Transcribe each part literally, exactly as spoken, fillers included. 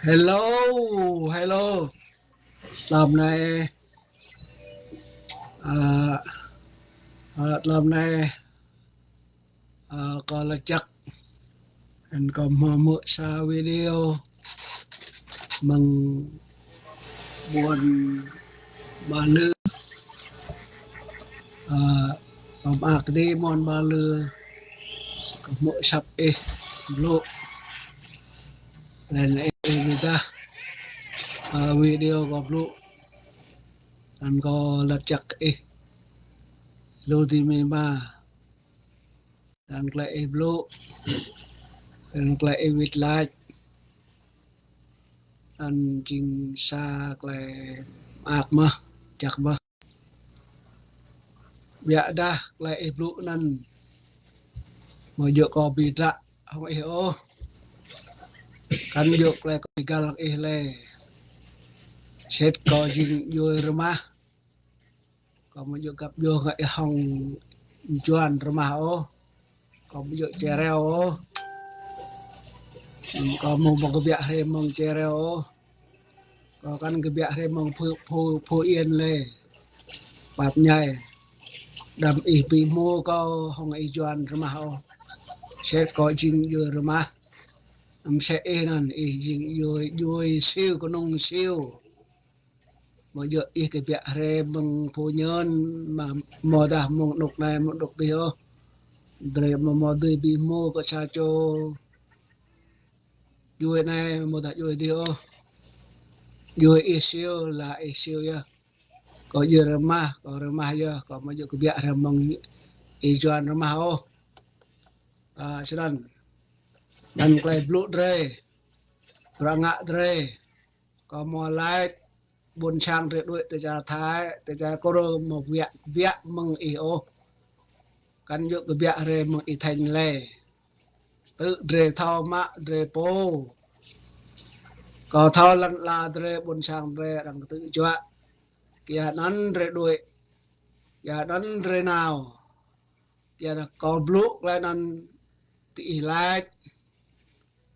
Hello, hello. Tlam anei, à, à, tlam anei, à, kâo lač jăk. Anăn kâo mâo mơ̆ sa video mơ̆ng ƀuôn Ba Lư. À, kâo mơak dih ƀuôn Ba Lư. Kâo mâo asăp ih blŭ. Leh anăn ih bi êdah, à, video kâo blŭ. Anăn kâo lač jăk ih. Lu dih mĭ ma. Anăn klei ih blŭ. Anăn klei ih wĭt lač. Anăn jing sa klei mơak mơh, jăk mơh. Ƀiădah klei ih blŭ anăn amâo djŏ kâo bi hdră hŏng ih ôh. Kăn djŏ klei kâo bi găl hŏng ih leh. Sĭt kâo jing djuê rmah. Kâo amâo djŏ găp djuê hŏng ih hŏng Juan rmah ôh. Kâo amâo djŏ čê reo ôh. Kâo amâo mâo kbiă hriê mơ̆ng čê reo ôh. Kâo kăn kbiă hriê mơ̆ng Phú, Phú, Phú Yên leh. Pap mñai. Đăm ih bi hmô kâo hŏng ih Juan rmah ôh. Sĭt kâo jing djuê rmah. Msĕ ih anăn ih jing djuê, djuê Siu, knŏng Siu. Amâo djŏ ih kbiă hriê mơ̆ng pô ñơn, amâodah mơ̆ng anôk anei, mơ̆ng anôk dih ôh. Drei amâo mâo dưi bi hmô kơ sa čô djuê anei, amâodah djuê dih ôh. Djuê ih Siu, leh ih Siu yơh. Kâo djuê rmah, kâo rmah yơh, kâo amâo djŏ kbiă hriê mơ̆ng ih Juan rmah ôh. À, snăn. Anăn klei blŭ drei. Bruă ngă drei. Kâo mâo lač ƀuôn sang drei đuĕ ti čar Thái, ti čar Kôrô amâo kbiă, kbiă mơ̆ng ih ôh. Kăn djŏ kbiă hriê mơ̆ng ih Thanh leh. Tơ drei thâo mă drei pô. Kâo thâo lăn ala drei ƀuôn sang drei arăng ktư̆ juă. Kyuanăn drei đuĕ. Kyuanăn drei nao. Kyuanăn kâo blŭ klei anăn diih lač.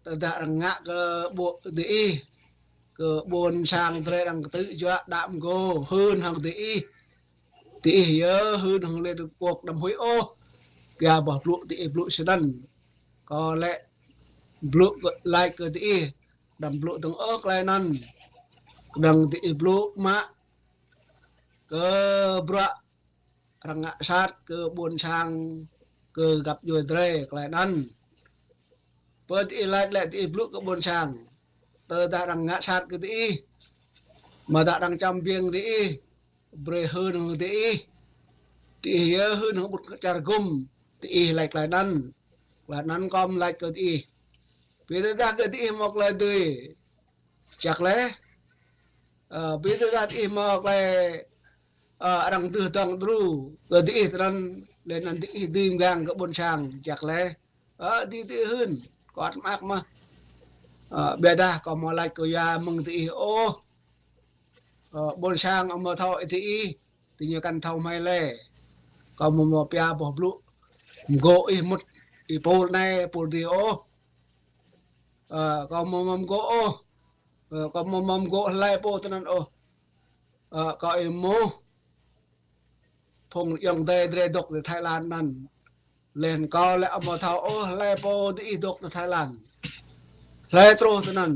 Tơdah arăng ngă kơ ƀuôn diih, kơ ƀuôn sang drei arăng ktư̆ juă đăm gô hưn hŏng diih. Diih yơh hưn hŏng Liên Hợp Quốc đăm huĭ ôh. Kyua boh blŭ diih blŭ snăn. Kâo lĕ blŭ kơ, lač kơ diih, đăm blŭ dơ̆ng ôh klei anăn. Knŏng diih blŭ mă kơ bruă arăng ngă sat kơ ƀuôn sang kơ găp djuê drei klei anăn. Pơ diih lač lĕ diih blŭ kơ ƀuôn sang. Tơdah arăng ngă sat kơ diih. Amâodah arăng čăm biêng diih. Brei hưn hŏng diih. Diih yơh hưn hŏng ƀuôn čar gŭm. Diih lač klei anăn. Klei anăn kâo lač kơ diih. Bi tơdah kơ diih mâo klei dưi. Jăk leh. Ơ, bi tơdah diih mâo klei, ơ, arăng dưi dŏng đru kơ diih tinăn, leh anăn diih dưi mgang kơ ƀuôn sang, jăk leh. Ơ, diih, diih hưn, kâo ăt mơak mơh. Ơ, ƀiădah kâo amâo lač kyua mơ̆ng diih ôh. Ơ, ƀuôn sang amâo thâo ih diih, diñu kăn thâo hmei leh. Kâo amâo mâo pia boh blŭ mgô̆ ih mŭt êpul anei, êpul dih ôh. Ơ, kâo amâo mâo mgô̆ ôh. Ơ, kâo amâo mâo mgô̆ hlei pô tinăn ôh. Ơ, kâo êmuh phung ayŏng adei drei dôk ti Thái Lan anăn. Leh anăn kâo lĕ amâo thâo ôh hlei pô diih dôk ti Thái Lan. Hlei truh tinăn.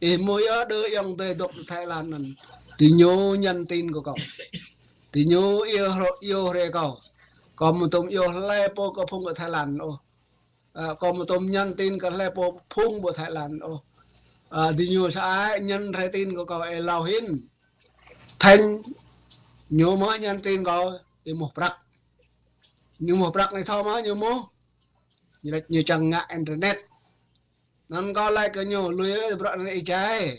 Êmuh yơh đơ ayŏng adei dôk ti Thái Lan anăn. Diñu nhắn tin kơ kâo. Diñu iêu hro-, iêu hriê kâo. Kâo amâo tuôm iêu hlei pô kơ phung kơ Thái Lan ôh. Ơ, kâo amâo tuôm nhắn tin kơ hlei pô phung ƀuôn Thái Lan ôh. Ơ, diñu sa ai nhắn hriê tin kơ kâo êlâo hĭn. Thanh, ñu mơh nhắn tin kâo, êmuh prăk. Ñu êmuh prăk anei thâo mơh ñu êmuh. Ñu lač ñu čiăng ngă internet. Anăn kâo lač kơ ñu, lui ơ bruă anăn ih jai.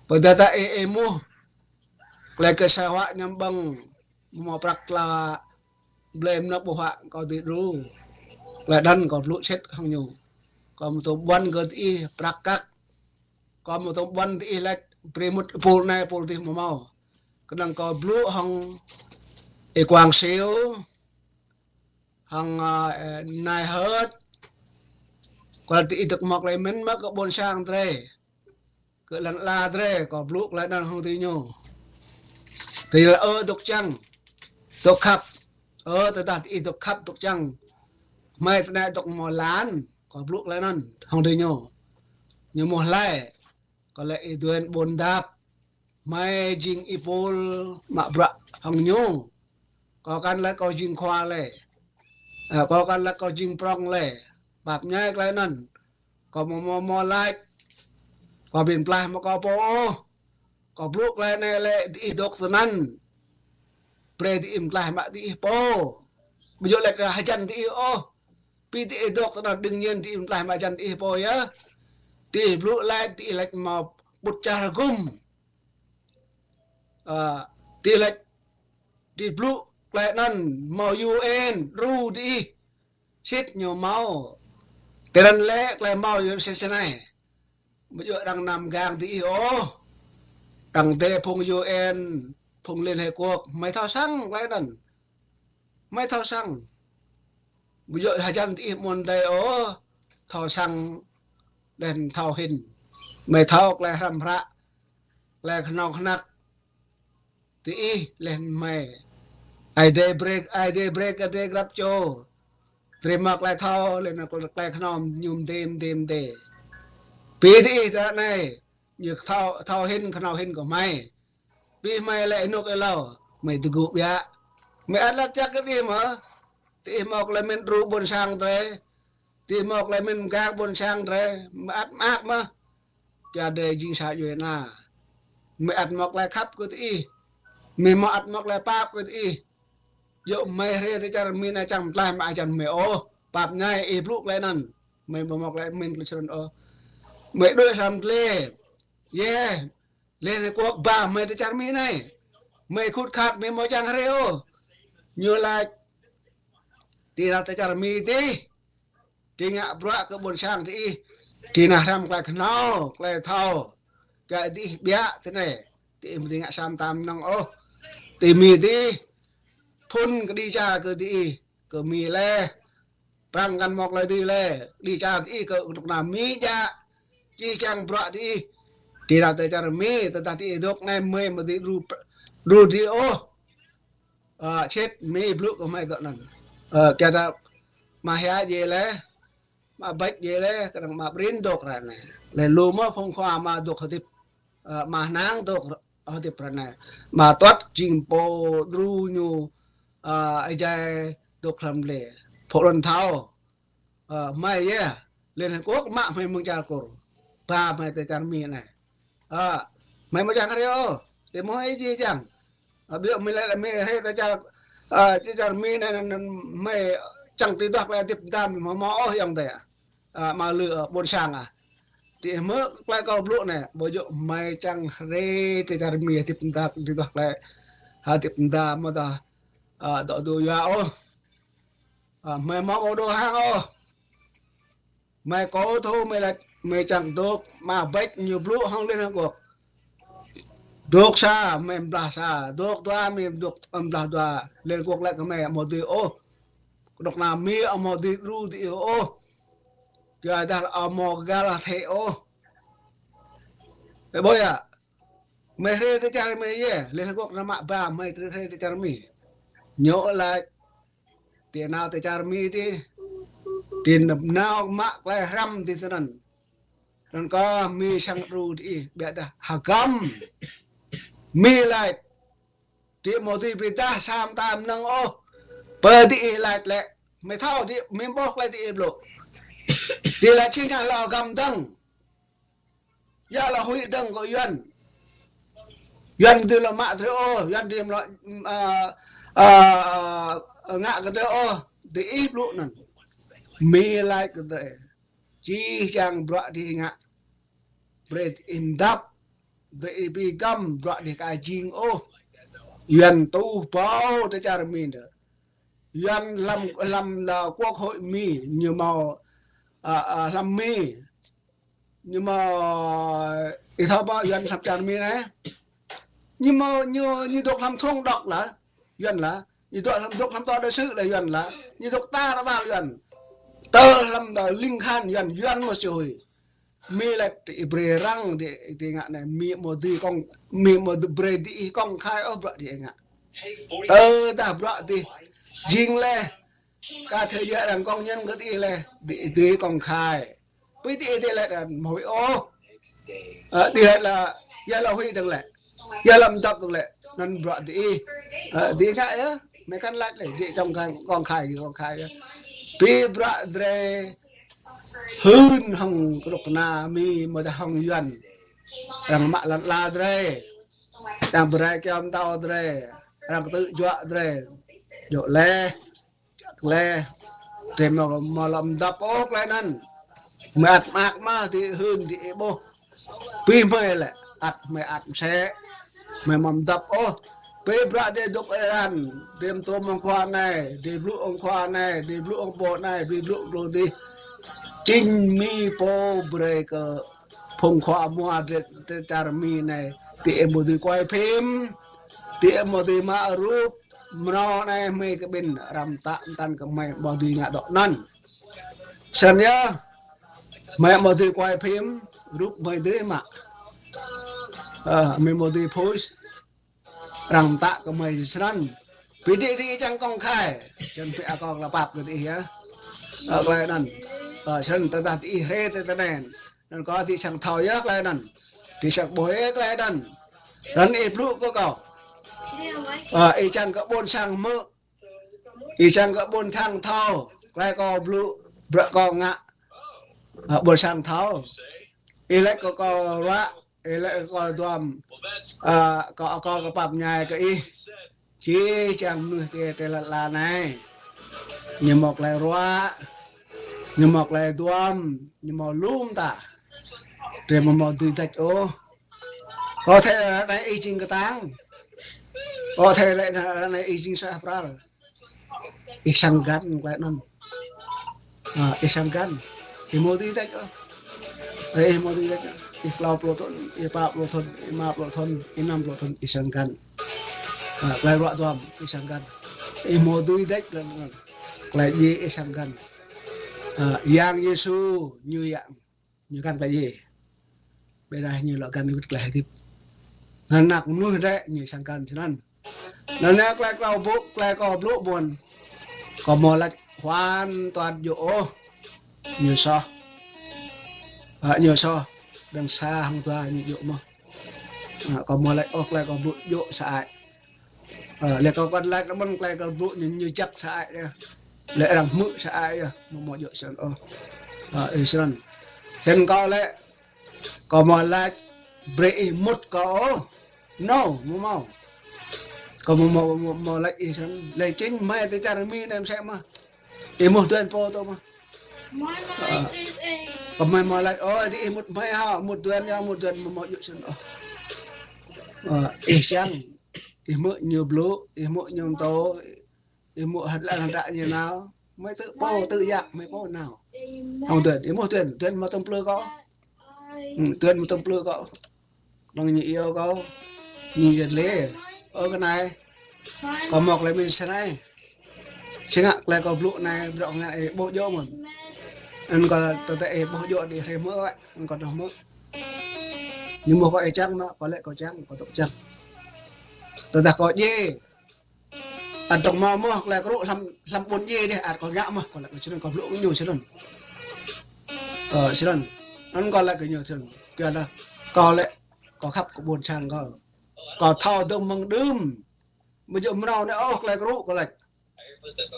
Pơdah ta ih êmuh. Klei kơ sa huă ñăm ƀơ̆ng, mâo prăk tla blei mnăp ƀuh huă kâo dưi đru. Klei anăn kâo blŭ sĭt hŏng ñu. Kâo amâo tuôm ƀuăn kơ diih prăk kăk. Kâo amâo tuôm ƀuăn diih lač brei mŭt êpul anei êpul dih amâo mâo. Knŏng kâo blŭ hŏng Y Quang Siu, hŏng, ơ, Nai Hơt. Kâo lač diih dôk mâo klei mĭn mơh kơ ƀuôn sang drei. Lăn ala drei, kâo blŭ klei anăn hŏng diñu. Ti lĕ ơ dôk čiăng, dôk khăp. Ơ, tơdah diih dôk khăp, dôk čiăng. Hmei ti anei dôk mâo lan, kâo blŭ klei anăn hŏng diñu. Ñu mâo hlei, kâo lĕ Y-Duên Ƀuôn Dap. Hmei jing êpul mă bruă hŏng ñu. Kâo kăn lač kâo jing khua lei. Ơ, kâo kăn lač kâo jing prŏng lei. Pap mñai klei anăn. Kâo mâo, mâo, mâo lač. Kâo bi mtlaih mă kâo pô ôh. Kâo blŭ klei anei lĕ diih dôk tinăn. Brei diih mtlaih mă diih pô. Ƀu djŏ lač kơ hjăn diih ôh. Bi diih dôk tinăn đương nhiên diih mtlaih mă hjăn diih pô yơh. Diih blŭ lač, diih lač mâo ƀŭt čar hgŭm. Ơ, diih lač, diih blŭ klei anăn mâo U N đru diih. Sĭt ñu mâo. Tinăn lĕ klei mâo yơh sĭt snei. Ƀu djŏ arăng nao gang diih ôh. Arăng dê phung U N, phung Liên Hiệp Quốc, hmei thâo săng klei anăn. Hmei thâo săng. Ƀu djŏ hjăn diih mơ̆ng dê ôh. Thâo săng, leh anăn thâo hĭn. Hmei thâo klei hrăm hră, klei knhâo knhăk diih leh anăn hmei. Ai dê brei, ai dê brei kơ dê grăp čô. Drei mâo klei thâo, leh anăn klei knhâo ñu mdê, mdê, mdê. Bi diih ară anei, ñu thâo, thâo hĭn, knhâo hĭn kơ hmei. Bi hmei lĕ ênuk êlâo, hmei dôk gŭ ƀiă. Hmei ăt lač jăk kơ diih mơh. Diih mâo klei mĭn đru ƀuôn sang drei. Diih mâo klei mĭn mgang ƀuôn sang drei. Hmei ăt mơak mơh. Kyua drei jing sa djuê ana. Hmei ăt mâo klei khăp kơ diih. Hmei mâo ăt mâo klei pap kơ diih. Djŏ hmei hriê ti čar Mi anei čiăng mtlaih mă hjăn hmei ôh. Pap mñai ih blŭ klei anăn. Hmei amâo mâo klei mĭn klei snăn ôh. Hmei đuĕ hlăm dliê. Yơh. Liên Hiệp Quốc ba hmei ti čar Mi anei. Hmei khut khat hmei amâo čiăng hriê ôh. Ñu lač. Ti anăp ti čar Mi dih. Ti ngă bruă kơ ƀuôn sang diih. Ti nao hriăm klei knhâo, klei thâo. Kơ diih ƀiă ti anei. Diih amâo dưi ngă sa mta mnơ̆ng ôh. Ti Mi dih. Phŭn kđi čar kơ diih. Kơ Mi leh. Prăng kăn mâo klei dưi leh. Kđi čar diih kơ knŭk kna Mi djă. Jih jang bruă diih. Ti anăp ti čar Mi, tơdah diih dôk anei hmei amâo dưi đru, đru diih ôh. Ơ, sĭt Mi blŭ kơ hmei dŏ anăn. Ơ, kyuadah mă hia djiê leh, mă bêč djiê leh, knŏng mă brĭn dôk ară anei. Leh lu mơh phung khua mă dôk hdĭp, ơ, mă hnang dôk hdĭp ară anei. Mă tuăt jing pô đru ñu, ơ, êjai dôk hlăm dliê. Phung lăn thâo. Ơ, hmei yơh, Liên Hiệp Quốc mă hmei mơ̆ng čar Kur. Ba hmei ti čar Mi anei. Ơ, hmei amâo čiăng hriê ôh. Ti mâo ih jih jang. Ơ, ƀiădah hmei lĕ hmei hriê ti čar, ơ, ti čar Mi anei, anăn, anăn hmei čiăng tui duah klei hdĭp mda amâo mâo ôh ayŏng adei. Ơ, mă lư, ơ, ƀuôn sang ah. Ti hmư̆ klei kâo blŭ anei, ƀu djŏ hmei čiăng hriê ti čar Mi hdĭp mda, tui duah klei hdĭp mda amâodah, ơ, dŏ dô yua ôh. Ơ, hmei amâo mâo dô hang ôh. Hmei kâo thâo hmei lač, hmei čiăng dôk, mă bêč ñu blŭ hŏng Liên Hiệp Quốc. Dôk sa, hmei mblah sa, dôk dua, hmei dôk mblah dua, Liên Hiệp Quốc lač kơ hmei amâo dưi ôh. Knŭk kna Mi amâo dưi đru diih ôh. Kyuadah amâo găl thĕ ôh. Ơ, ƀuh yơh. Hmei hriê ti čar Mi yơh, Liên Hiệp Quốc nao mă ba hmei hriê ti čar Mi. Ñu lač, ti anăp ti čar Mi dih, ti nao mă klei hriăm dih tinăn. Anăn kơ Mi srăng đru diih, ƀiădah hgăm. Mi lač, diih amâo dưi bi êdah sa mta mnơ̆ng ôh. Pơ diih lač lĕ, hmei thâo diih, hmei ƀuh klei diih blŭ. Diih lač si ngă lŏ hgăm dơ̆ng. Ya lŏ huĭ dơ̆ng kơ Yuăn. Yuăn dưi lŏ mă drei ôh, Yuăn dưi lŏ, ơ, ơ, ngă kơ drei ôh, diih blŭ anăn. Mi lač kơ drei. Jih jang bruă diih ngă. Brei diih mdăp, brei diih bi hgăm, bruă diih ka jing ôh. Yuăn tuh ƀâo ti čar Mi dih. Yuăn hlăm, hlăm, ơ, Quốc hội Mi, ñu mâo, ơ, ơ, hlăm Mi. Ñu mâo, ih thâo ƀuh Yuăn hlăm čar Mi anei. Ñu mâo, ñu, ñu dôk hlăm thŭng đŏk lah, Yuăn lah. Ñu dôk hlăm, dôk hlăm tòa đại sứ lah Yuăn lah. Ñu dôk tar ƀar Yuăn. Tơ hlăm tơ ling khan Yuăn, Yuăn mâo čuhui. Mi lĕ ti brei răng di, di ngă anei, mi mâo dưi kông, mi mâo dưi brei diih kông khai ôh bruă diih ngă. Tơdah bruă diih jing leh, ka thâo yơh arăng kông ñăn kơ diih leh, diih dưi kông khai. Bi diih, diih lĕ anăn mâo huĭ ôh. Ơ, diih lĕ, ya lŏ huĭ dơ̆ng lĕ. Ya lŏ mdăp dơ̆ng lĕ. Anăn bruă diih. Ơ, diih ngă yơh. Mei kăn lač lĕ, diih čŏng kông khai, kông khai yơh. Bi bruă drei hưn hŏng knŭk kna mi amâodah hŏng Yuăn. Arăng mă lăn ala drei. Arăng brei kyâo mtâo drei. Arăng ktư̆ juă drei. Djŏ leh. Klei, drei amâo, amâo lŏ mdăp ôh klei anăn. Hmei ăt mơak mơh diih hưn diih ƀuh. Bi hmei lĕ, ăt hmei ăt msĕ. Hmei amâo mdăp ôh. Bi bruă drei dôk êran, drei mtuôm hŏng khua anei, drei blŭ hŏng khua anei, drei blŭ hŏng pô anei, drei blŭ blŭ dih. Jing mi pô brei kơ phung khua mua drei, drei čar mi anei. Diih amâo dưi quay phim, diih amâo dưi mă rup, mrâo anei hmei kƀĭn, arăng mtă mtăn kơ hmei amâo dưi ngă dŏ anăn. Snăn yơh, hmei amâo dưi quay phim, rup hmei dưi mă. Ơ, hmei amâo dưi post, arăng mtă kơ hmei snăn. Bi diih, diih čiăng kông khai, čiăng bi akâo klei pap kơ diih yơh. Ơ, klei anăn. Ơ, snăn tơdah diih hriê ti tinei. Anăn kâo diih srăng thâo yơh klei anăn. Diih srăng ƀuh yơh klei anăn. Anăn ih blŭ kơ kâo. Ơ, ih čiăng kơ ƀuôn sang hmư̆. Ih čiăng kơ ƀuôn sang thâo klei kâo blŭ, bruă kâo ngă. Ơ, ƀuôn sang thâo. Ih lač kơ kâo ruă, ih lač kơ kâo duam. Ơ, kâo, kâo kpă mñai kơ ih. Jih jang mnuih ti, ti lăn ala anei. Ñu mâo klei ruă, ñu mâo klei duam, ñu mâo lu mta. Drei amâo mâo dưi dêč ôh. Kâo thâo ară anei ih jing ktang. Kâo thâo lĕ ară anei ih jing suaih pral. Ih srăng găn klei anăn. Ơ, ih srăng găn. Ih amâo dưi dêč ôh. Ơ, ih amâo dưi dêč ôh. Ih klâo pluh thŭn, ih pă pluh thŭn, ih êma pluh thŭn, ih năm pluh thŭn, ih srăng găn. Ơ, klei ruă duam, ih srăng găn. Ih amâo dưi dêč klei anăn. Klei djiê ih srăng găn. Ơ, Yang Yêsu ñu yơh. Ñu găn klei djiê. Ƀiădah ñu lŏ găn wĭt klei hdĭp. Anăn anak mnuih drei ñu srăng găn snăn. Anăn klei kâo blŭ, klei kâo blŭ ƀuôn. Kâo amâo lač hoàn toàn djŏ ôh. Ñu soh. Ơ, ñu soh. Ƀiădah sa hŏng dua ñu djŏ mơh. Ơ, kâo amâo lač ôh klei kâo blŭ djŏ sơăi. Ơ, leh kâo kăn lač leh mơ̆n klei kâo blŭ ñu, ñu jăk sơăi yơh. Leh arăng hmư̆ sơăi yơh, amâo mâo djŏ snăn ôh. Ơ, ih snăn. Snăn kâo lĕ, kâo amâo lač brei ih mŭt kâo ôh. No, amâo mâo. Kâo amâo mâo, amâo mâo lač ih snăn. Leh jing hmei ti čar Mi anei msĕ mơh. Ih êmuh Duên pô tơ mơh. Ơ. Kâo amâo mâo lač, ơ, diih mŭt hmei hŏ, mŭt Duên yơh, mŭt Duên amâo mâo djŏ snăn ôh. Ơ, ih čiăng, ih hmư̆ ñu blŭ, ih hmư̆ ñu mtô, ih hmư̆ hdră hdră ñu nao. Hmei tŭ pô, tŭ yap, hmei pô nao. Hŏng Duên, ih êmuh Duên, Duên amâo tuôm plư kâo. Hm, Duên amâo tuôm plư kâo. Knŏng ñu iêu kâo, ñu yăl dliê. Ơ, kơ anei, kâo mâo klei mĭn snei. Si ngă klei kâo blŭ anei, bruă ngă ih ƀuh djŏ mơ̆n. Anăn kâo tơdah ih ƀuh djŏ diih hriê hmư̆ wĕ, anăn kâo dôk hmư̆. Ñu êmuh kâo ih čiăng mơ̆, kâo lač kâo čiăng, kâo tŭ čiăng. Tơdah kâo djiê, ăt dôk mâo mơh klei kơrŭ hlăm, hlăm ƀuôn djiê dih, ăt kâo ngă mơh, kâo lač kâo snăn, kâo blŭ kơ ñu snăn. Ơ, snăn. Anăn kâo lač kơ ñu snăn. Kyuadah kâo lĕ, kâo khăp kơ ƀuôn sang kâo. Kâo thâo dơ̆ng mơ̆ng đưm. Amâo djŏ mrâo anei ôh klei kơrŭ kâo lač.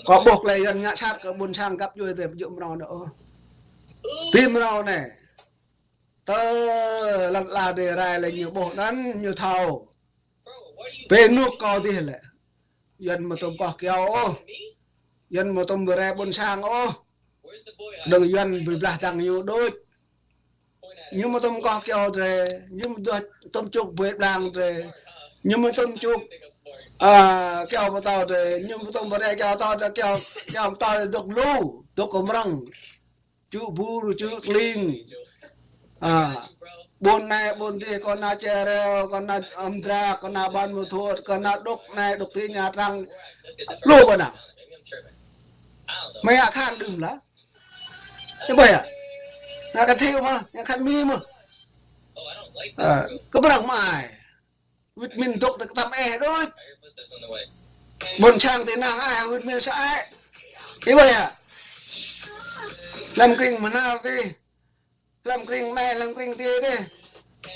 Kâo ƀuh klei Yuăn ngă sat kơ ƀuôn sang găp djuê drei amâo djŏ mrâo anei ôh. Bi mrâo anei. Tơ lăn ala drei rai leh ñu ƀuh anăn ñu thâo. Bi ênuk kâo dih lĕ. Yuăn amâo tuôm koh kyâo ôh. Yuăn amâo tuôm brei ƀuôn sang ôh. Dơ̆ng Yuăn bi blah dăng ñu đuč. Ñu amâo tuôm koh kyâo drei, ñu amâo tuôm čŭk bui blang drei. Ñu amâo tuôm čŭk, a, kyâo mtâo drei, ñu amâo tuôm brei kyâo mtâo drei, kyâo, kyâo mtâo drei dôk lu, dôk kơ mrŏng. Čŭ bur, čŭ kling. A, ƀuôn anei, ƀuôn dih, kâo nao Čê Reo, kâo nao Mdra, kâo nao Ban Ma Thuôt, kâo nao Đŭk anei, Đŭk ti Nha Trang. Lu kâo nao. Hmei ngă khăng đưm lah. Ih ƀuh yơh. Ngă kơ thiu mơh, ngă khăn mi mơh. Ơ, kơ brăng mă ai. Wĭt mĭn dôk ti ktăm eh đuč. Ƀuôn sang ti năng ai, wĭt mĭn sa ai. Ih ƀuh ya. Hlăm krĭng mnal ti. Hlăm krĭng anei, hlăm krĭng ti dih.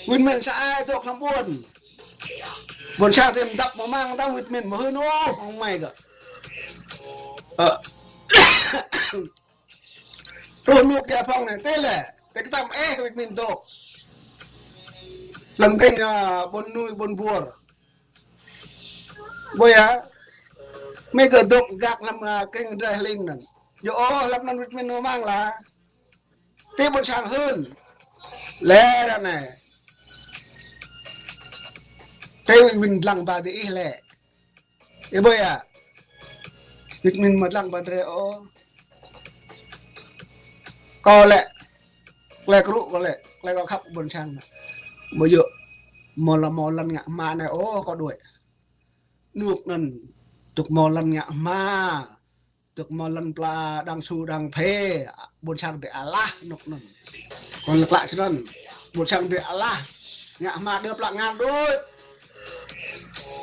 Wĭt mĭn sa ai dôk hlăm ƀuôn. Ƀuôn sang ti mdăp mơ̆ng măng tăm wĭt mĭn mhưn ôh, hŏng mei gơ̆. Ơ. Truh nuk ya phong anei, ti lĕ, ti ktăm eh wĭt mĭn dôk. Hlăm krĭng, ơ, ƀuôn Nui, ƀuôn Buôr. Ƀuh ya, mei gơ̆ dôk gak hlăm, ơ, krĭng Drai Hling anăn. Yơh ôh, hlăm anăn wĭt mĭn mơ̆ng măng lah. Ti ƀuôn sang hưn. Lĕ ară anei. Ti wĭt mĭn dlăng ba diih lĕ. Ih ƀuh ya. Wĭt mĭn amâo dlăng ba drei ôh. Kâo lĕ. Klei krŭ kâo lĕ. Klei kâo khăp ƀuôn sang. Ƀu djŏ. Mâo lŏ mâo lăn ngă hma anei ôh kâo đuĕ. Nuk anăn. Dôk mâo lăn ngă hma. Dôk mâo lăn pla đang su đang phê, ƀuôn sang drei alah nuk anăn. Kâo lač klă snăn, ƀuôn sang drei alah. Ngă hma dua pla ngăn đuč.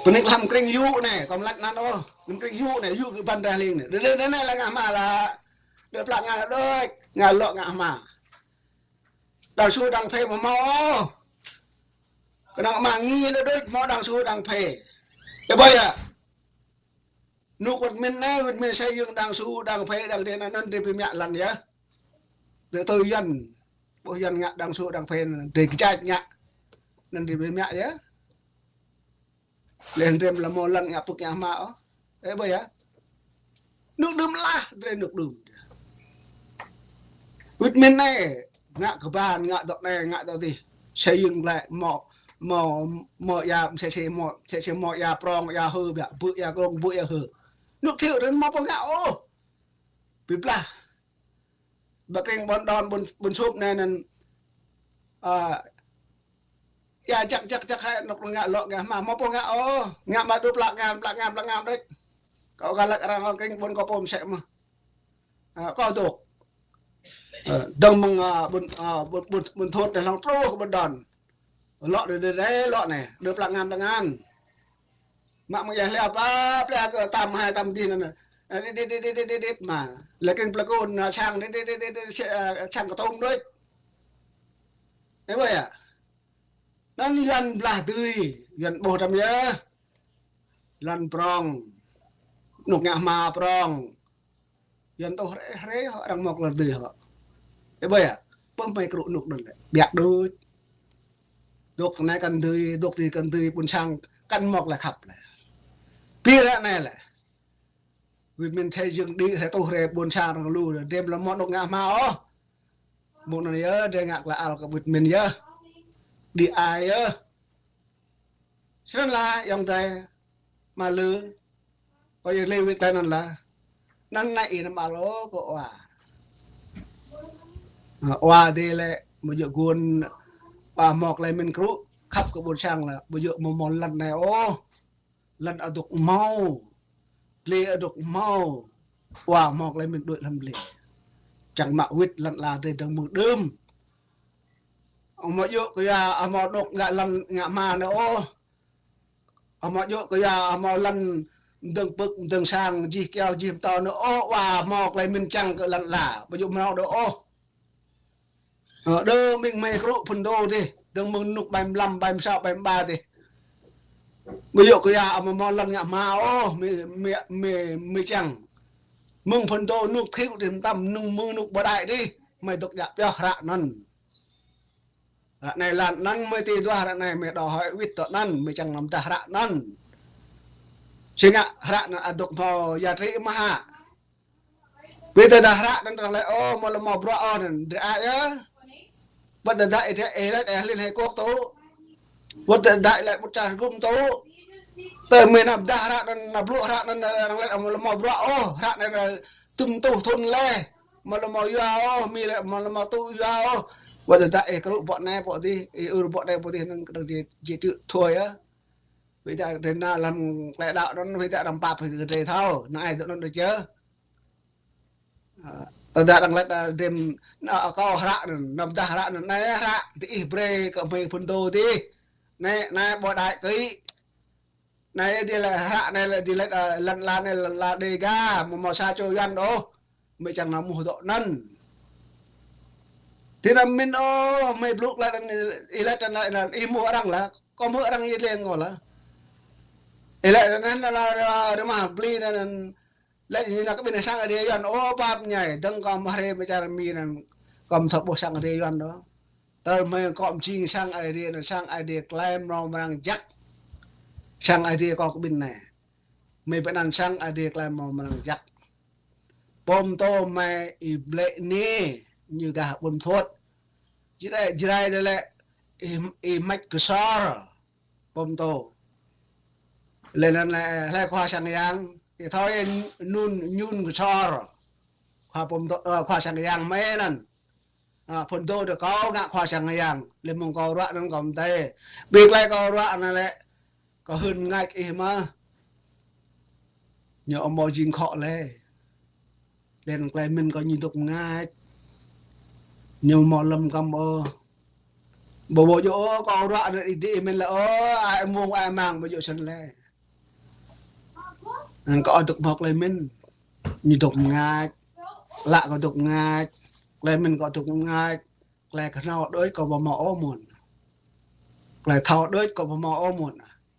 Pơnik hlăm krĭng yŭ anei, kâo lač anăn ôh, hlăm krĭng yŭ anei, yŭ kơ ƀuôn Drai Hling anei. Dê, dê, dê anei lah ngă hma lah. Dua pla ngăn đuč, ngă lŏ ngă hma. Đang su đang phê mâo mâo ôh. Knŏng hma ngĭ đuč mâo đang su đang phê. Ih ƀuh ya. Nuk wĭt mĭn anei, wĭt mĭn sa jing đang su, đang phê, đang dê anăn, anăn drei bi mă lăn yơh. Drei tui Yuăn, ƀuh Yuăn ngă đang su, đang phê, anăn drei kčăt ngă. Anăn drei bi mă yơh. Leh drei amâo lŏ mâo lăn ngă pŭk ngă hma ôh. Ih ƀuh ya. Nuk đưm lah, drei nuk đưm. Wĭt mĭn anei, ngă kban, ngă dŏ anei, ngă dŏ dih. Sa jing lĕ mâo, mâo, mâo êa, msĕ si mâo, msĕ si mâo êa prŏng, êa hơ, biă, bư̆ êa krông, bư̆ êa hơ. Nuk thiu anăn mâo pô ngă ôh. Bi blah. Ba krĭng ƀuôn Đôn, ƀuôn, ƀuôn Sŭp anei anăn, ơ, êa jăk, jăk, jăk hĕ, nuk ngă lŏ ngă hma, mâo pô ngă ôh, ngă mă dua pla ngăn, pla ngăn, pla ngăn đuč. Kâo ka lač arăng krĭng ƀuôn kâo pô msĕ mơh. Ơ, kâo dôk. Ơ, dơ̆ng mơ̆ng, ơ, ƀuôn, ơ, ƀuôn, ƀuôn, ƀuôn Thôt anei hlŏng truh kơ ƀuôn Đôn. Lŏ dê, dê, dê, lŏ anei, dua pla ngăn, pla ngăn. Mă mơ̆ng êa hliăp, ơ, pla kơ tam hai tam dih anăn. Ơ, dê, dê, dê, mă. Lĕ krĭng plei Kun, ơ, sang, dê, dê, dê, dê, dê, si, ơ, sang ktŭng đuč. Ih ƀuh ya. Anăn Yuăn blah dưi, Yuăn ƀuh tăm yơh. Lăn prŏng. Nuk ngă hma prŏng. Yuăn tuh hriê, hriê hŏ, arăng mâo klei dưi hŏ. Ih ƀuh ya, pô hmei krŭ nuk anăn lĕ. Biă đuč. Dôk anei kăn dưi, dôk ti kăn dưi, ƀuôn sang kăn mâo klei khăp leh. Bi ară anei leh. Wĭt mĭn thâo jing đĭ, thâo tuh hriê ƀuôn sang arăng lu, drei amâo lŏ mâo nuk ngă hma ôh. Mơ̆ng anăn yơh, drei ngă klei ăl kơ wĭt mĭn yơh. Đĭ ai yơh. Snăn lah, ayŏng adei, ama lư, kâo yăl dliê wĭt klei anăn lah. Anăn anei ih nao mă lŏ kơ wa. Ơ, wa dê lĕ, ƀu djŏ gun, wa mâo klei mĭn krŭ, khăp kơ ƀuôn sang lah, ƀu djŏ mâo mâo lăn anei ôh. Lăn adôk mâo, dliê adôk mâo, wa mâo klei mĭn đuĕ hlăm dliê. Čiăng mă wĭt lăn ala drei dơ̆ng mơ̆ng đưm. Amâo djŏ kyua amâo dôk ngă lăn ngă hma anei ôh. Amâo djŏ kyua amâo lăn mdơ̆ng pưk, mdơ̆ng sang, jih kyâo, jih mtâo anei ôh, wa mâo klei mĭn čiăng kơ lăn ala. Ƀu djŏ mrâo dôk ôh. Ơ, dơ̆ng mơ̆ng hmei krŭ phŭn dô dih, dơ̆ng mơ̆ng nuk ƀai mlam, ƀai msao, ƀai mba dih. Ƀu djŏ kyua amâo mâo lăn ngă hma ôh, mĭ, mĭ, mĭ, mĭ čiăng. Mơ̆ng phŭn dô nuk thiu dih mtam, mơ̆ng, mơ̆ng nuk ƀơ đai dih, hmei dôk djă pioh hră anăn. Hră anei lăn anăn hmei ti duah hră anei hmei đòi hỏi wĭt dŏ anăn, hmei čiăng nao mdah hră anăn. Si ngă hră anăn adôk mâo ya tri mah hă. Bi tơdah hră anăn arăng lač, ôh, amâo lŏ mâo bruă ôh anăn, drei ai yơh. Wăt tơdah ih drei, ih lač, ih hlĭn hĕ kôk tŭ. Wăt tơdah ih lač ƀŭt čar hgŭm tŭ. Tơ mĭn nao mdah hră anăn, nao blŭ hră anăn, arăng lač amâo lŏ mâo bruă ôh, hră anăn dŭm tuh thŭn leh. Amâo lŏ mâo yua ôh, mi lĕ amâo lŏ mâo tŭ yua ôh. Wăt tơdah ih krŭ bŏ anei bŏ dih, ih ur bŏ anei bŏ dih, anăn kdơ̆ng jih, jih tŭ thua yơh. Wĭt dah drei nao hlăm klei đăo anăn, wĭt dah arăng pap kơ drei thâo, năng ai dŏ anăn đuč yơh. Ơ, Tơdah arăng lač, a, drei, a, kâo hră anăn, năm dah hră anăn, anei hră diih brei kơ hmei phŭn dô dih. Anei, anei ƀô̆ đai kơ ih. Anei dih lĕ hră anei lĕ dih lač, a, lăn ala anei lăn ala Đêga, amâo mâo sa čô Yuăn ôh. Hmei čiăng nao êmuh dŏ anăn. Ti anăn mĭn ôh, hmei blŭ klei anăn, ih lač anăn, ih êmuh arăng lah, kâo êmuh arăng yơh lĕ ngă lah. Ih lač anăn, anăn, anăn, anăn, mah bli anăn, anăn, lač ñu nao kƀĭn sang Aê Diê Yuăn, ơ, pap mñai, dơ̆ng kâo mă hriê mă čar Mi anăn, kâo mthâo ƀuh sang Aê Diê Yuăn dôk. Tơl hmei kâo mjing sang Aê Diê anăn, sang Aê Diê klei mrâo mrang jăk. Sang Aê Diê kâo kƀĭn anei. Hmei bi anăn sang Aê Diê klei mrâo mrang jăk. Pô mtô hmei Y Blei Niê, ñu gah Ƀuôn Thuôt. Jrai, Jrai dih lĕ Y, Y Mač Ksor. Pô mtô. Leh anăn lĕ, hlei khua sang yang, Y Thoi Nun, Nhun Ksor. Khua pô mtô, ơ, khua sang yang hmei anăn. A, phŭn dô dih kâo ngă khua sang yang. Leh mơ̆ng kâo ruă anăn kâo mdei. Bi klei kâo ruă anăn lĕ, kâo hưn mngač ih mơh. Ñu amâo jing khŏ leh. Leh anăn klei mĭn kâo ñu dôk mngač. Ñu amâo lăm kăm ôh. Ƀu, ƀu djŏ ôh, kâo ruă anăn ih dih mĭn leh ôh, ai mông ai mang ƀu djŏ snăn leh. Anăn kâo dôk mâo klei mĭn. Ñu dôk mngač. Ală kâo dôk mngač. Klei mĭn kâo dôk mngač. Klei knhâo đuč kâo ƀu mâo ôh mơ̆n. Klei thâo đuč kâo ƀu mâo ôh mơ̆n.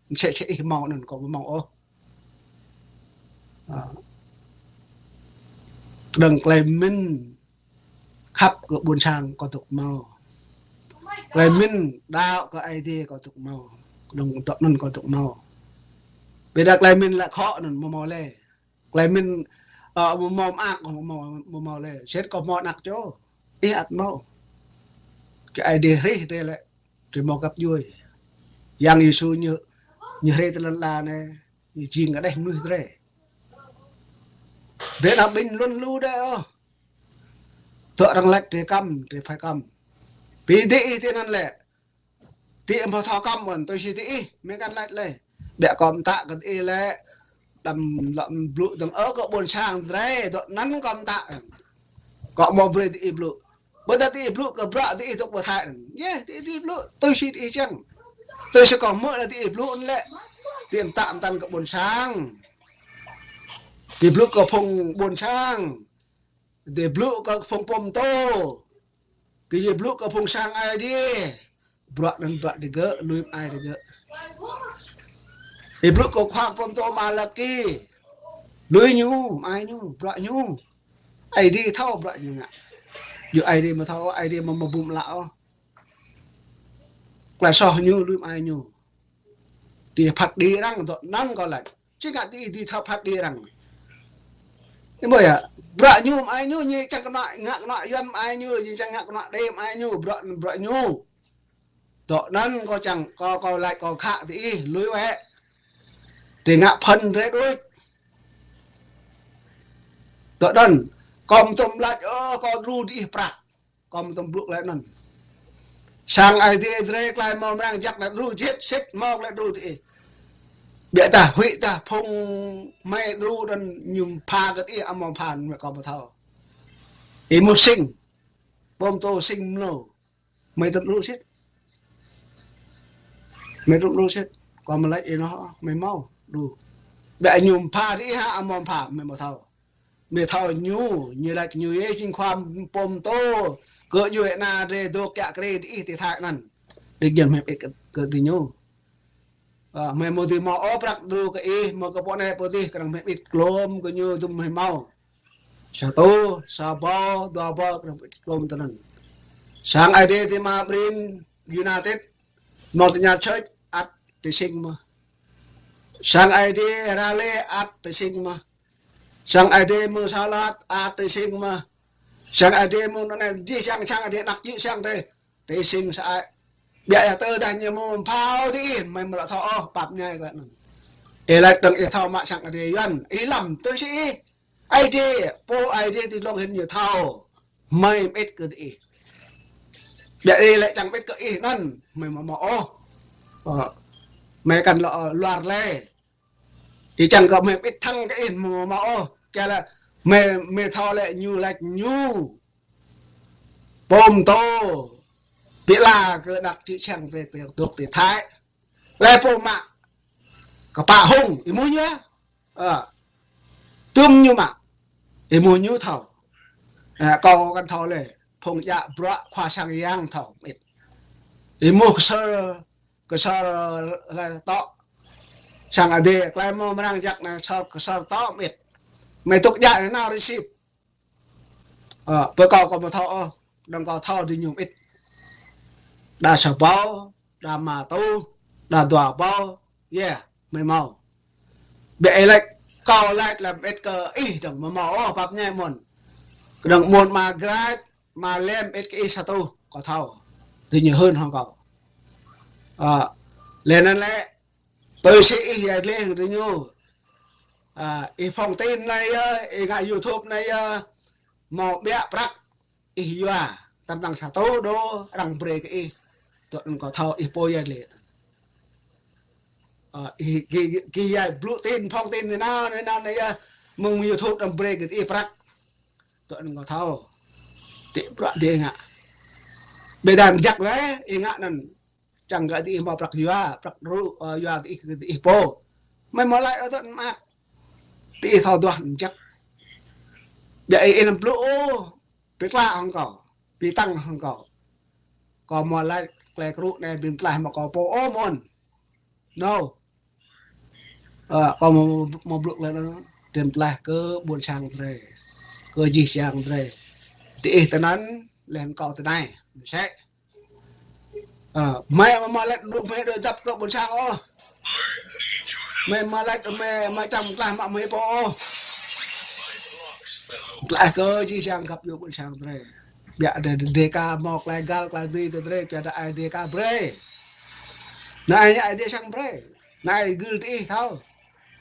Msĕ si ih mâo anăn kâo ƀu mâo ôh. A. Knŏng klei mĭn khăp kơ ƀuôn sang kâo dôk mâo. Klei mĭn đăo kơ Aê Diê kâo dôk mâo. Knŏng dŏ anăn kâo dôk mâo. Ƀiădah klei mĭn lĕ khŏ anăn amâo mâo leh. Klei mĭn, ơ, amâo mâo mơak, amâo mâo, amâo mâo leh. Sĭt kâo mâo anak čô. Ih ăt mâo. Kơ Aê Diê hrih drei lĕ, drei mâo găp djuê. Yang Yêsu ñu, ñu hrih ti lăn ala anei, ñu jing kđeh mnuih drei. Drei nao ƀĭn luăn lu dih ôh. Dŏ arăng lač drei kăm, drei phải kăm. Bi diih ti anăn lĕ. Diih amâo thâo kăm ôh, tui si diih, hmei kăn lač leh. Ƀiădah kâo mtă kơ diih lĕ, đăm lŏ blŭ dơ̆ng ôh kơ ƀuôn sang drei, dŏ anăn kâo mtă. Kâo amâo brei diih blŭ. Ƀiădah diih blŭ kơ bruă diih dôk ƀơ Thái anăn. Yơh, diih, diih blŭ, tui si diih čiăng. Tui si kâo hmư̆ leh diih blŭ anăn lĕ. Diih mtă mtăn kơ ƀuôn sang. Diih blŭ kơ phung ƀuôn sang. Diih blŭ kơ phung pô mtô. Diih blŭ kơ phung sang Aê Diê. Bruă anăn bruă digơ̆, lui mơai digơ̆. Diih blŭ kơ khua pô mtô Malaki. Lui ñu, mơai ñu, bruă ñu. Aê Diê thâo bruă ñu ngă. Yua Aê Diê amâo thâo, Aê Diê amâo mâo bum ală ôh. Klei soh ñu, lui mơai ñu. Diih phat kđi arăng dŏ anăn kâo lač. Či ngă diih, diih thâo phat kđi arăng. Ih ƀuh yơh, bruă ñu mơai ñu, ñu čiăng knuă, ngă knuă Yuăn mơai ñu, ñu čiăng ngă knuă Đê mơai ñu, bruă, bruă ñu. Dŏ anăn kâo čiăng, kâo, kâo lač kâo khă diih, lui wĕ. Diih ngă phăn drei đuč. Dŏ anăn, kâo amâo tuôm lač, ơ, kâo đru diih prăk. Kâo amâo tuôm blŭ klei anăn. Sang Aê Diê drei klei mâo mrang jăk anăn đru jih sĭt mâo klei đru diih. Ƀiădah huĭ dah phung hmei đru anăn ñu pha kơ diih amâo pha mơ̆ kâo amâo thâo. Ih êmuh Sing. Pô mtô Sing mlô. Hmei tuôm đru sĭt. Hmei tuôm đru sĭt. Kâo amâo lač ênoh, hmei mâo đru. Ƀiădah ñu pha diih hă amâo pha, hmei amâo thâo. Hmei thâo ñu, ñu lač ñu yơh jing khua pô mtô. Kơ djuê ana drei dôk kiă kriê diih ti Thái anăn. Diih jing hmei mơĭt kơ, kơ diñu. A, hmei amâo dưi mâo ôh prăk đru kơ ih, mâo kơ pô anei pô dih, knŏng hmei mơĭt klôm kơ ñu dŭm hmei mâo. Sa tô, sa bâo, dua bâo, knŏng mơĭt klôm tinăn. Sang Aê Diê ti Mawbrin United, Mawbrin Church, ăt ti Sing mơh. Sang Aê Diê Raleigh, ăt ti Sing mơh. Sang Aê Diê mơ̆ng Charlotte, ăt ti Sing mơh. Sang Aê Diê mơ̆ng anăn jih jang sang Aê Diê anak jih sang drei ti Sing sơăi. Ƀiădah tơdah ñu mâo phao diih, hmei amâo lŏ thâo ôh, pap mñai klei anăn. Ih lač dơ̆ng ih thâo mă sang Aê Diê Yuăn, ih lăm tui si ih. Aê Diê, pô Aê Diê ti dlông hĭn ñu thâo. Hmei mơĭt kơ diih. Ƀiădah ih lač čiăng mơĭt kơ ih anăn, hmei amâo mâo ôh. Ơ, hmei kăn lŏ, ơ, luar leh. Ih čiăng kơ hmei mơĭt thăng kơ ih amâo mâo ôh. Kyuadah Mei, mei thâo lĕ ñu lač ñu pô mtô bi ala kơ anak čư̆ čhiăng drei, drei dôk ti Thái. Leh pô mă kpă hŏng, êmuh ñu ah. Ơ. Tŭm ñu mă. Êmuh ñu thâo. Ơ, kâo kăn thâo leh. Phung djă bruă khua sang yang thâo mĭt. Êmuh ksor, ksor leh tŏ. Sang Adai, klei mâo mrang jăk anei ksor, ksor tŏ mĭt. Mei dôk djă anei nao receive. Ơ, pơ kâo kâo amâo thâo ôh, dơ̆ng kâo thâo diñu mĭt. Đa sa êbâo, đa êma êtuh, đa dua êbâo, yơh, mei mâo. Ƀiădah ih lač, kâo lač leh mĭt kơ ih dơ̆ng amâo mâo ôh, pap ñai mơ̆n. Kdơ̆ng mơ̆n ama Grač, ama Lem mĭt kơ ih sa êtuh, kâo thâo. Diñu hưn hŏng kâo. Ơ, leh anăn lĕ, tui si ih yăl dliê diñu. Ơ, ih phóng tin anei yơh, ih ngă YouTube anei yơh, mâo ƀiă prăk ih yua, tăm năng sa êtuh đô arăng brei kơ ih. Tui anăn kâo thâo ih pô yăl dliê. Ơ, ih ki, ki yăl blŭ tin, phóng tin anei nao, anei nao anei yơh, mơ̆ng YouTube arăng brei kơ ih prăk. Tui anăn kâo thâo. Ti bruă dih ngă. Ƀiădah jăk leh, ih ngă anăn. Čiăng kơ diih mâo prăk yua, prăk rŭ, ơ, yua diih, diih pô. Mei mâo lač ôh tơ mă. Diih thâo duah jăk. Ƀiădah ih anăn blŭ ôh, bi klă hŏng kâo, bi tăng hŏng kâo. Kâo amâo lač klei krŭ anei bi mtlaih mă kâo pô ôh mơ̆n. No. Ơ, kâo mâo, mâo blŭ klei anăn, bi mtlaih kơ ƀuôn sang drei, kơ jih jang drei. Diih tinăn, leh anăn kâo tinei. Msĕ. Ơ, mei amâo mâo lač dôk mei dôk dăp kơ ƀuôn sang ôh. Mei amâo lač mei, mei čiăng mtlaih mă mei pô ôh. Mtlaih kơ jih jang găp djuê ƀuôn sang drei. Ƀiădah Dega mâo klei găl klei dưi kơ drei, ƀiădah Aê Diê ka brei. Anei Aê Diê srăng brei. Anei gưl diih thâo.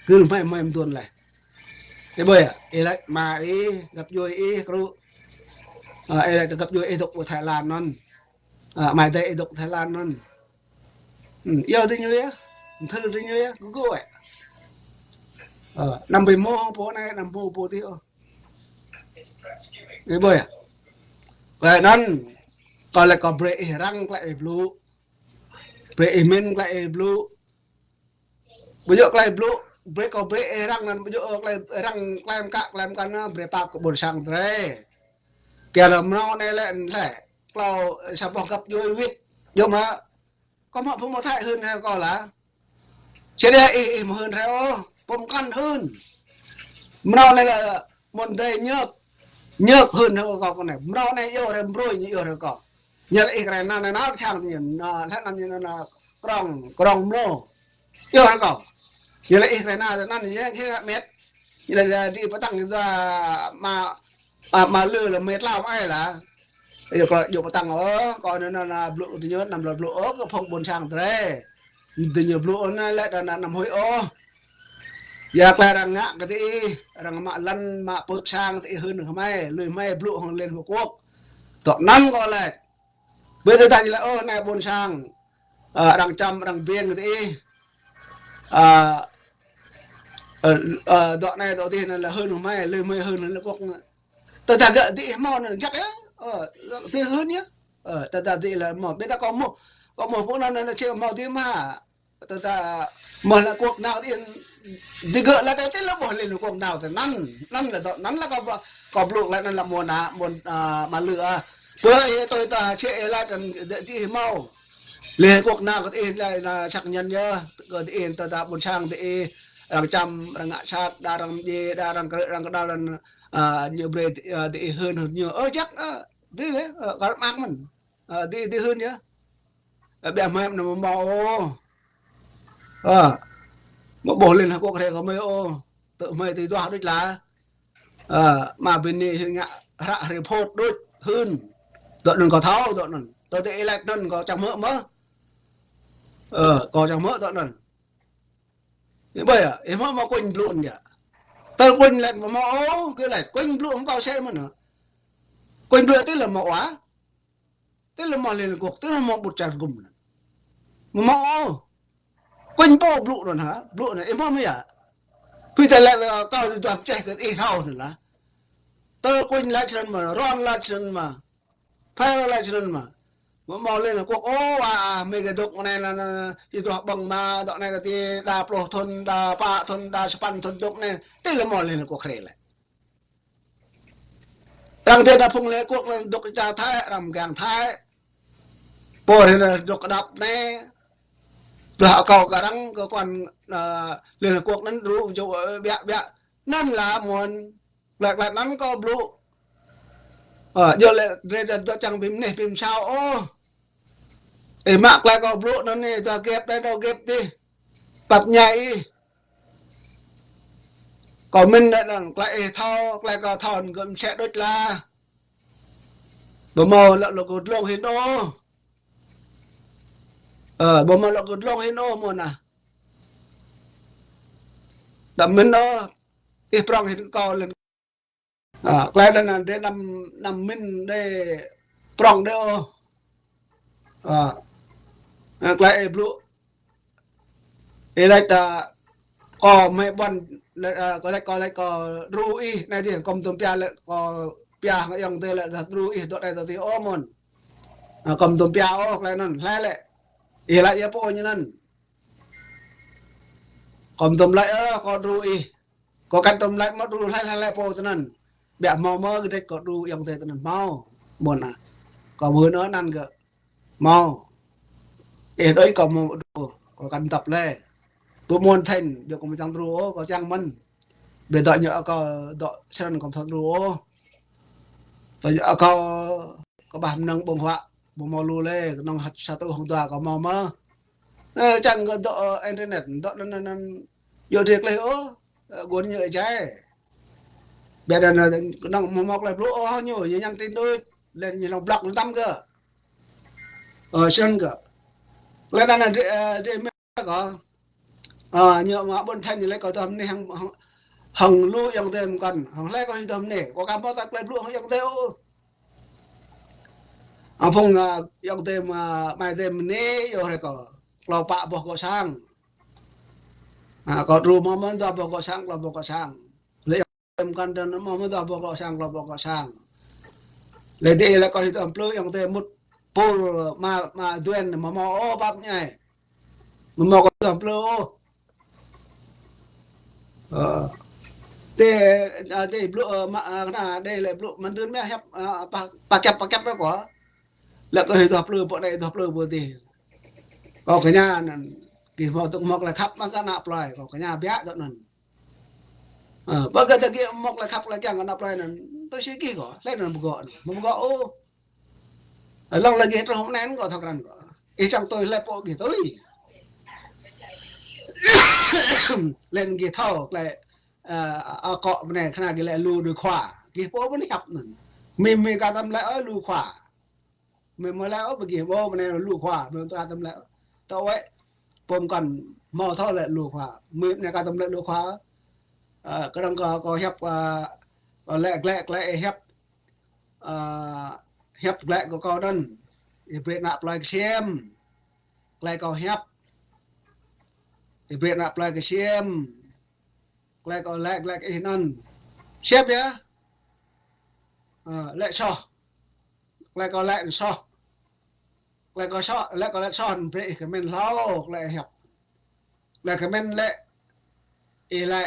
Gưl mei, mei mduôn leh. Ih ƀuh yơh, ih lač ama ih, găp djuê ih, krŭ. Ơ, ih lač găp djuê ih dôk pơ Thái Lan anăn. Ơ, amai adei ih dôk Thái Lan anăn. Hmm, yơh diñu yơh. Mthưr diñu yơh, gŭ gŭ ĕ. Ơ, anăm bi mâo pô anei, anăm mâo pô dih ôh. Ih ƀuh yơh. Klei anăn, kâo lač kâo brei ih răng klei ih blŭ. Brei ih mĭn klei ih blŭ. Ƀu djŏ klei blŭ, brei kâo brei ih răng anăn, ƀu djŏ klei răng klei mkă, klei mkăn anăn, brei pap kơ ƀuôn sang drei. Kyua mrâo anei lĕ, lĕ, klâo, sa boh găp djuê wĭt, djŏ mơh, kâo mă phung mâo Thái hưn hĕ kâo lah. Čơđeh ih, ih mâo hưn hĕ ôh, pô mkăn hưn. Mrâo anei lĕ, mơ̆ng adei Nhơk, Nhơk hưn hĕ kâo kơ anei. Mrâo anei iêu hĕ mbruê ñu iêu hĕ kâo. Ñu lač ih krei nao, nao, nao sang ñu, nao, leh anăn ñu nao, nao, krŏng, krŏng mrâo. Iêu hĕ kâo. Ñu lač ih krei nao, anăn ñu, ñu ngă mĭt. Ñu lač, lač diih pơtăng ñu dua ama, ama Lư lĕ mĭt hlâo mơh ai lah. Iêu kâo, iêu pơtăng ôh, kâo nao, nao, nao, blŭ diñu, anăm lŏ blŭ ôh, kơ phung ƀuôn sang drei. Diñu blŭ anăn lĕ, anăn, anăm huĭ ôh. Ya klei arăng ngă kơ diih, arăng mă lăn, mă pưk sang diih hưn hmei, lui hmei blŭ hŏng Liên Hợp Quốc. Tơ anăn kâo lač. Ƀiădah tơdah ñu lač, ơ, anei ƀuôn sang, ơ, arăng čăm, arăng biêng kơ diih. Ơ, ơ, ơ, dŏ anei, dŏ dih anăn lĕ hưn hmei, lui hmei hưn Liên Hợp Quốc. Tơdah gơ̆ diih mâo anăn jăk yơh, ơ, diih hưn yơh. Ơ, tơdah diih lĕ mâo, ƀiădah kâo mâo, kâo mâo pô anăn, anăn čih mâo diih mơh. Tơdah mơ̆ng Liên Hợp Quốc nao ti, digơ̆ lač ti lĕ boh Liên Hợp Quốc nao ti anăn, anăn lĕ dŏ, anăn lĕ kâo, kâo blŭ lĕ anăn lĕ mâo nao, mâo, ơ, ama Lư ah. Pơ ih tui ta čih ih lač anăn diih mâo. Liên Hợp Quốc nao kơ diih lĕ nao xác nhận yơh, kơ diih tơdah ƀuôn sang diih, arăng čăm, arăng ngă sat, đa arăng mdjiê, đa arăng krư̆, arăng kđăl, anăn, ơ, ñu brei, ơ, diih hưn, hưn ñu. Ơ, jăk, ơ, diih lĕ, ơ, kơ mơak mơ̆n. Ơ, diih, diih hưn yơh. Ơ, ƀiădah hmei anăn amâo mâo ôh. Ơ, mâo boh Liên Hợp Quốc hriê kơ hmei ôh. Tơ hmei ti duah đuč lah. Ơ, ama Bini ngă hră report đuč hưn. Dŏ anăn kâo thâo, dŏ anăn. Tơ ti ih lač anăn kâo čiăng hmư̆ mơh. Ơ, kâo čiăng hmư̆ dŏ anăn. Ih ƀuh yơh, ih mâo, mâo kuñ blŭ anăn yơh. Tơ kuñ lač mâo, mâo ôh, gơ̆ lač kuñ blŭ hŏng kâo sĕ mơ̆n. Kuñ blŭ ti lĕ mâo wa. Ti lĕ mâo Liên Hợp Quốc, ti lĕ mâo ƀuôn čar gŭm anăn. Mâo, mâo ôh. Kuñ pô blŭ anăn hă, blŭ anăn, ih mâo mơh yơh. Phi ta lač, ơ, kâo dôk čeh kơ ih thâo anăn lah. Ơ, Kuñ lač snăn mơh, Ron lač snăn mơh. Phai lač snăn mơh. Mâo, mâo Liên Hợp Quốc, ô, a, a, mĭn kơ dôk anei anăn, anăn, ti tuah ƀơ̆ng mă, dôk anei ti đa pluh thŭn, đa pă thŭn, đa sa păn thŭn dôk anei. Ti lĕ mâo Liên Hợp Quốc hriê lĕ. Arăng ti đa phung Liên Hợp Quốc anăn dôk čar Thái, arăng mgang Thái. Pô hriê anăn dôk kđăp anei. Dôk akâo kơ arăng, cơ quan, a, Liên Hợp Quốc anăn rŭ jŭ, ơ, ƀiă, ƀiă. Anăn lač mơ̆n. Klei, klei anăn kâo blŭ. Ơ, djŏ lĕ drei dôk čiăng bi mneh bi msao ôh. Ih mă klei kâo blŭ anăn ih dôk gĕp, drei dôk gĕp dih. Pap ñai ih. Kâo mĭn leh anăn klei ih thâo, klei kâo thâo anăn kơ msĕ đuč lah. Ƀu mâo lŏ, lŏ kơ dlông hĭn ôh. Ơ, ƀu mâo lŏ kơ dlông hĭn ôh mơ̆n ah. Đăm mĭn ôh. Ih prŏng hĭn kâo leh. A, klei anăn, anăn drei đăm, đăm mĭn drei prŏng drei ôh. A, a, klei ih blŭ. Ih lač, a, kâo mă ƀuăn, lač, a, kâo lač, kâo lač, kâo đru ih, anei dih, kâo mtŭm pia lĕ, kâo pia hŏng ayŏng adei lĕ, dah đru ih, dôk anei dôk dih ôh mơ̆n. A, kâo mtŭm pia ôh, klei anăn, hlei lĕ. Ih lač ya pô ñu anăn. Kâo mtŭm lač, ơ, kâo đru ih. Kâo kăn tŭm lač mă đru hlei hlei hlei pô tinăn. Ƀiă mâo mơh kdrêč kâo đru ayŏng adei tinăn mâo. Ƀuôn ah. Kâo mưn ơ anăn gơ̆. Mâo. Ih đuĕ kâo mâo đru. Kâo kăn tăp leh. Ƀu mâo thêñ, djŏ kâo mâo čiăng đru ôh, kâo čiăng mơ̆n. Ƀiădah dŏ ñu akâo dŏ snăn kâo mâo čiăng đru ôh. Dŏ ñu akâo kơ ƀah mnơ̆ng ƀơ̆ng huă, ƀu mâo lu leh, knŏng hăt sa tŭ hŏng dua kâo mâo mơh. Ơ, čiăng kơ dŏ, ơ, internet, dŏ anăn, anăn, anăn, yua drei klei ôh, ơ, guôn ñu êjai. Ƀiădah anăn, knŏng mâo mâo klei blŭ ôh ñu, ñu nhắn tin đuč, leh ñu lŏ block lăm tăm kơ. Ơ, snăn kơ. Leh anăn, anăn, drei, ơ, drei mĭn kơ. Ơ, ñu mă ƀuôn thêñ leh kâo dŏ mneh hŏng, hŏng, hŏng lu ayŏng adei mkăn, hŏng hlei kâo dŏ mneh, kâo ka mâo tăp klei blŭ hŏng ayŏng adei ôh. A, phung, a, ayŏng adei, a, amai adei mneh, yơh hriê kâo. Klâo pă boh gŏ sang. A, kâo đru mâo mơh dua boh gŏ sang, klâo boh gŏ sang. Leh ayŏng adei mkăn dơ̆ng mâo mơh dua boh gŏ sang, klâo boh gŏ sang. Leh dih leh kâo hĭ dua mplư ayŏng adei mŭt pôl ma, ma duen mâo mâo ôh pap ñai. Mâo mâo kâo dua mplư ôh. Ơ. Ti, a, ti blŭ, ơ, mă, a, kna, ti lĕ blŭ mă dưn mơh hiăp, a, pa, pakăp, pakăp kơ kâo. Leh kơ hĭ dua plư, pô anei dua plư pô dih. Kâo kña anăn, gih mâo tŭk mâo klei khăp mă kơ ană plei, kâo kña biă dŏ anăn. Ơ, ƀiădah gih mâo klei khăp klei kiăng kơ ană plei anăn, tui si gih kâo, hlei anăn mgŏ anăn, mgŏ ôh. Lŏ leh gih truh mnăn kâo thâo krăn kâo. Ih čiăng tui hlei pô gih tui. Leh gih thâo klei, ơ, akŏ mnăn kna gih lĕ lu đuĕ khua. Gih pô mnăn hiăp anăn. Mĭn mĭn ka tăm lĕ ơ lu khua. Mĭn mâo lĕ ơ bi gih pô mnăn lu khua. Mĭn ka tăm lĕ. Tơ wĕ pô mkăn mâo thâo lĕ lu khua. Mĭn mnăn ka tăm lĕ lu khua. Ơ, kơ dăng kâo, kâo hiăp, ơ, kâo lĕ glĕ, glĕ hiăp. Ơ, hiăp glĕ kơ kâo anăn. Ih brei ană plei ksiêm. Klei kâo hiăp. Ih brei ană plei ksiêm. Klei kâo lĕ, lĕ ih anăn. Siam yơh. Ơ, lĕ soh. Klei kâo lĕ soh. Klei kâo soh, lĕ kâo lĕ soh, brei ih kmen hlâo, klei hiăp. Lĕ kmen lĕ, ih lĕ.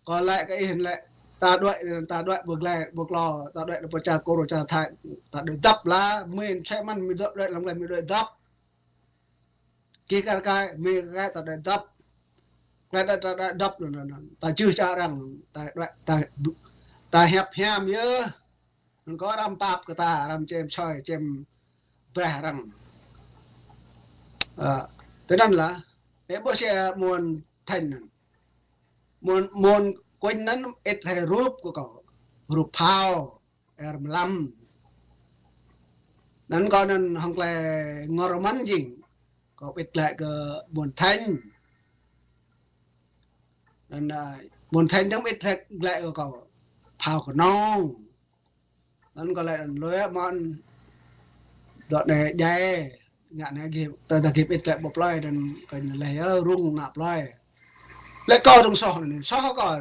Kâo lĕ kơ ih lĕ. Ta đuĕ, ta đuĕ ƀơ glai, ƀơ klâo, ta đuĕ ƀơ čar Kur, čar Thái, ta đuĕ dăp lah, mĭn čĕ măn, mĭn dŏ đuĕ, lăm glai, mĭn đuĕ dăp. Gih kar kai, mĭn kar kai, ta đuĕ dăp. Klei ta, ta đuĕ dăp anăn, anăn, anăn. Ta jưh čar arăng, ta đuĕ, ta, ta hiăp hiam yơh. Anăn kâo arăng pap kơ ta, arăng čem soi, čem brei arăng. Ơ, tinăn lah, ih ƀuh si Muôn Thanh anăn. Muôn, Muôn Kuñ anăn ĭt hĕ rup kơ kâo. Rup phao, er mlam. Anăn kâo anăn hŏng klei ngor măn jing. Kâo ĭt lĕ kơ Muôn Thanh. Anăn, ơ, Muôn Thanh dơ̆ng ĭt lĕ, lĕ kơ kâo. Phao knŏng. Anăn kâo lĕ anăn lui măn. Dŏ anei djai. Ngă anei gih, tơdah gih ĭt lĕ ƀơ plei anăn kơ anei leh, ơ, rŭng ană plei. Lĕ kâo dơ̆ng soh anăn, soh kâo.